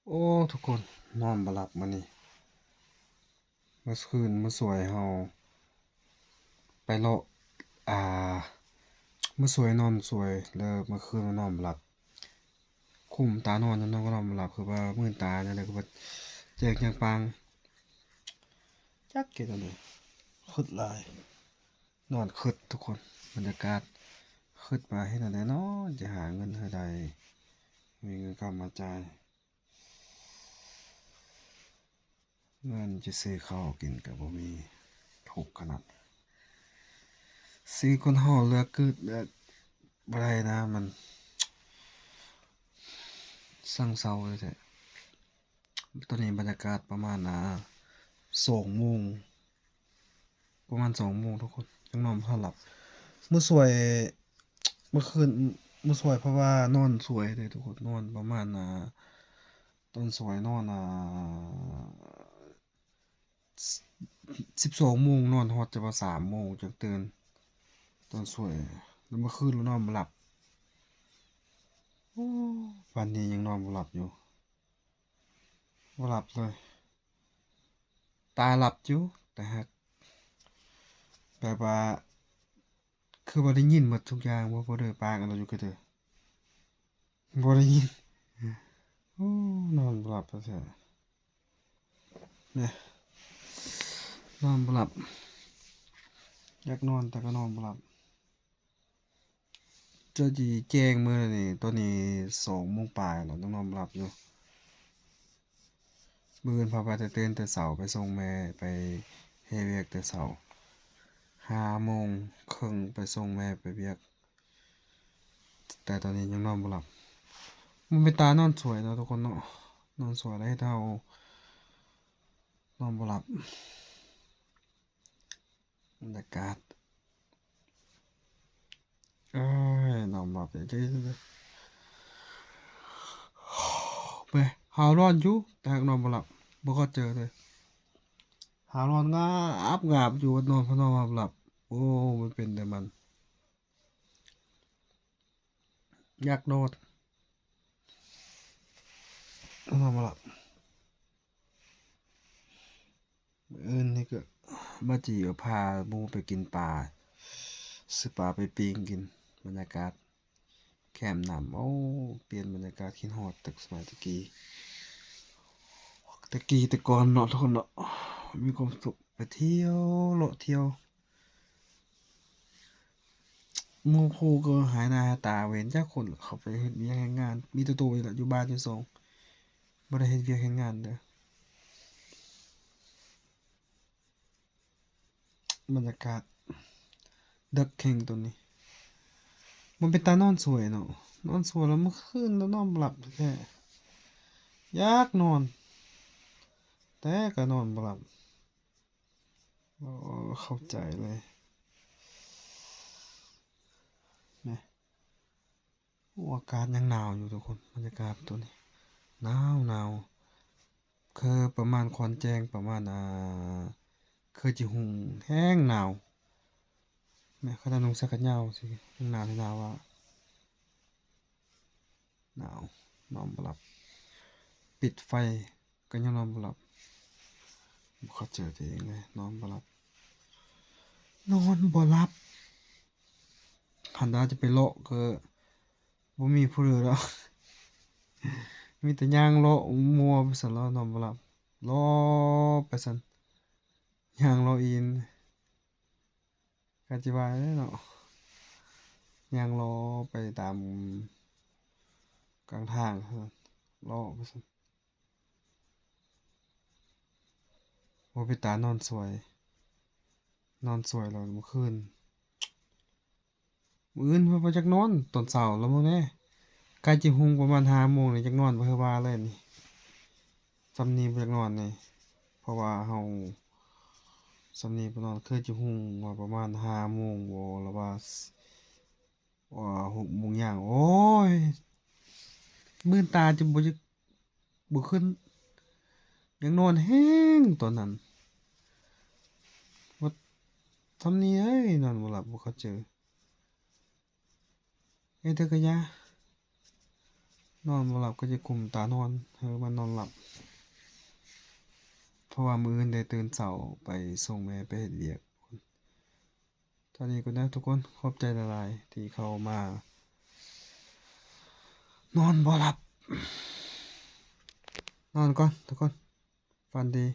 ໂອ້ ທຸກຄົນ ນອນບໍ່ຫຼັບມື້ນີ້. ເມື່ອຄືນມາຊ່ວຍເຮົາໄປເລາະ ອ່າ ມາຊ່ວຍນອນຊ່ວຍ ແລ້ວເມື່ອຄືນນອນບໍ່ຫຼັບ. ຄຸມຕານອນ ນອນກໍນອນບໍ່ຫຼັບ ຄືວ່າມືນຕາຈັ່ງໃດ ຄືວ່າແຈ້ງຈາງປາງ ຈັກເຮັດຈັ່ງໃດ ຄຶດຫຼາຍ. ນອນຄຶດທຸກຄົນ ບັນຍາກາດ ຄຶດວ່າເຮັດແນວໃດເນາະ ຈະຫາເງິນໃຫ້ໄດ້ ມີເງິນກຳມາຈ່າຍ ເງິນຈະຊື້ເຂົ້າກິນກໍບໍ່ມີ ທຸກຂະໜາດ ຊີວິດຄົນເຮົາເລືອກເກີດເລືອກບໍ່ໄດ້ນະ ມັນຊ່າງເສົ້າແທ້ໆ. ຕອນນີ້ບັນຍາກາດປະມານ ອ່າ ສອງໂມງ ປະມານສອງໂມງທຸກຄົນ ຍັງນອນບໍ່ທັນຫຼັບ. ມື້ຊ່ວຍ ເມື່ອຄືນ ມື້ຊ່ວຍ ເພາະວ່ານອນຊ່ວຍເດ້ທຸກຄົນ ນອນປະມານ ອ່າ ຕອນຊ່ວຍນອນ ອ່າ ສິບສອງໂມງ ນອນຮອດຈະວ່າສາມໂມງຈັ່ງຕື່ນ ຕອນຊ່ວຍ ແລ້ວເມື່ອຄືນນອນບໍ່ຫຼັບ. ໂອ້ ປານນີ້ຍັງນອນບໍ່ຫຼັບຢູ່. ບໍ່ຫຼັບເລີຍ ຕາຫຼັບຢູ່ ແຕ່ຫາກແບບວ່າ ຄືວ່າໄດ້ຍິນໝົດທຸກຢ່າງບໍ່ ບໍ່ເດີ ປາກອັນນັ້ນຢູ່ກະເດີ ບໍ່ໄດ້ຍິນ. ໂອ້ ນອນບໍ່ຫຼັບແທ້ໆ ນະ ນອນບໍ່ຫຼັບ ຢາກນອນແຕ່ກໍນອນບໍ່ຫຼັບ. ເຈົ້າຈີແຈ້ງມື້ນີ້ ຕອນນີ້ສອງໂມງປາຍແລ້ວ ຍັງນອນບໍ່ຫຼັບຢູ່. ມື້ອື່ນພາກັນແຕ່ຕື່ນແຕ່ເຊົ້າ ໄປສົ່ງແມ່ ໄປເຮັດວຽກແຕ່ເຊົ້າ ຫ້າໂມງເຄິ່ງ ໄປສົ່ງແມ່ໄປວຽກ ແຕ່ຕອນນີ້ຍັງນອນບໍ່ຫຼັບ. ມັນເປັນຕານອນສວຍເນາະທຸກຄົນເນາະ ນອນສວຍແລ້ວເຮັດໃຫ້ເຮົານອນບໍ່ຫຼັບ. ບັນຍາກາດ ໂອ້ຍ ນອນບໍ່ຫຼັບເລີຍ ແມ່ ຫາວນອນຢູ່ ແຕ່ຫາກນອນບໍ່ຫຼັບ ບໍ່ເຂົ້າໃຈເລີຍ ຫາວນອນງາບງາບຢູ່ ນອນ ນອນບໍ່ຫຼັບ. ໂອ້ ມັນເປັນແຕ່ມັນ ຢາກນອນ ນອນບໍ່ຫຼັບ. ມື້ອື່ນນີ້ກໍບາຈີກໍພາໝູ່ໄປກິນປາ ຊື້ປາໄປປີ້ງກິນ ບັນຍາກາດແຄມນ້ຳ. ໂອ້ ປ່ຽນບັນຍາກາດ ຄິດຮອດແຕ່ສະໄໝແຕ່ກີ້ ແຕ່ກີ້ແຕ່ກ່ອນເນາະທຸກຄົນເນາະ ມີຄວາມສຸກ ໄປທ່ຽວ ເລາະທ່ຽວ. ໝູ່ຄູ່ກໍຫາຍໜ້າຫາຍຕາ ເຫັນຈັກຄົນເຂົາໄປເຮັດວຽກເຮັດງານ ມີແຕ່ໂຕນີ້ແຫຼະຢູ່ບ້ານຢູ່ຊ່ອງ ບໍ່ໄດ້ເຮັດວຽກເຮັດງານເດີ. ບັນຍາກາດເດິກແຮງໂຕນີ້ ມັນເປັນຕານອນສວຍເນາະ ນອນສວຍແລ້ວເມື່ອຄືນນອນບໍ່ຫຼັບແທ້ໆ ຢາກນອນ ແຕ່ກໍນອນບໍ່ຫຼັບ. ໂອ້ ເຂົ້າໃຈເລີຍ ນະ. ໂອ້ ອາກາດຍັງໜາວຢູ່ທຸກຄົນ ບັນຍາກາດໂຕນີ້ ໜາວໆ ຄືປະມານຄວານແຈ້ງ ປະມານ ອ່າ ຄືຈິຫຸ່ງ ແຮງໜາວ ແມ່ນຂະໜາດນຸ່ງເສື້ອແຂນຍາວຊີ້ ຍັງໜາວແທ້ໜາວວ່າ ໜາວ ນອນບໍ່ຫຼັບ ປິດໄຟ ກໍຍັງນອນບໍ່ຫຼັບ ບໍ່ເຂົ້າໃຈຕົວເອງເລີຍ ນອນບໍ່ຫຼັບ ນອນບໍ່ຫຼັບ. ຄັນວ່າຈະໄປເລາະກໍບໍ່ມີຜູ້ເດີດອກ ມີແຕ່ຍ່າງເລາະມົວໄປຊັ້ນ ເລາະນອນບໍ່ຫຼັບ ເລາະໄປຊັ້ນ ຍ່າງເລາະອີ່ນ ກະຊິວ່າແຫຼະເນາະ ຍ່າງເລາະໄປຕາມກາງທາງ ເລາະໄປຊັ້ນ. ໂອ້ ເປັນຕານອນສວຍ ນອນສວຍແລ້ວມື້ຄືນ ມື້ອື່ນເພິ່ນວ່າຢາກນອນຕອນເຊົ້າແລ້ວມື້ແນ ໃກ້ຈະຮຸ່ງປະມານຫ້າໂມງນີ້ ຢາກນອນບໍ່ຄືວ່າເລີຍນີ້ ສ່ຳນີ້ບໍ່ຢາກນອນນີ້ ເພາະວ່າເຮົາສ່ຳນີ້ບໍ່ນອນ ຄືຈະຮຸ່ງວ່າປະມານຫ້າໂມງບໍ ຫຼືວ່າ ອ່າ ຫົກໂມງຍ່າງ ໂອ້ຍ ມື່ນຕາຈົນບໍ່ຢາກ ບໍ່ຂຶ້ນ ຢາກນອນແຮງຕອນນັ້ນ ວ່າ ທຳນີ້ເອີຍ ນອນບໍ່ຫຼັບ ບໍ່ເຂົ້າໃຈ ເຮັດເທື່ອກະຢ່າ ນອນບໍ່ຫຼັບກໍຈະກຸ້ມຕານອນ ໃຫ້ມັນນອນຫຼັບ ເພາະວ່າມື້ອື່ນໄດ້ຕື່ນເຊົ້າໄປສົ່ງແມ່ໄປເຮັດວຽກ. ເທົ່ານີ້ກ່ອນເດີທຸກຄົນ, ຂອບໃຈຫຼາຍໆທີ່ເຂົ້າມາ. ນອນບໍ່ຫຼັບ. ນອນກ່ອນທຸກຄົນ. ຝັນດີ.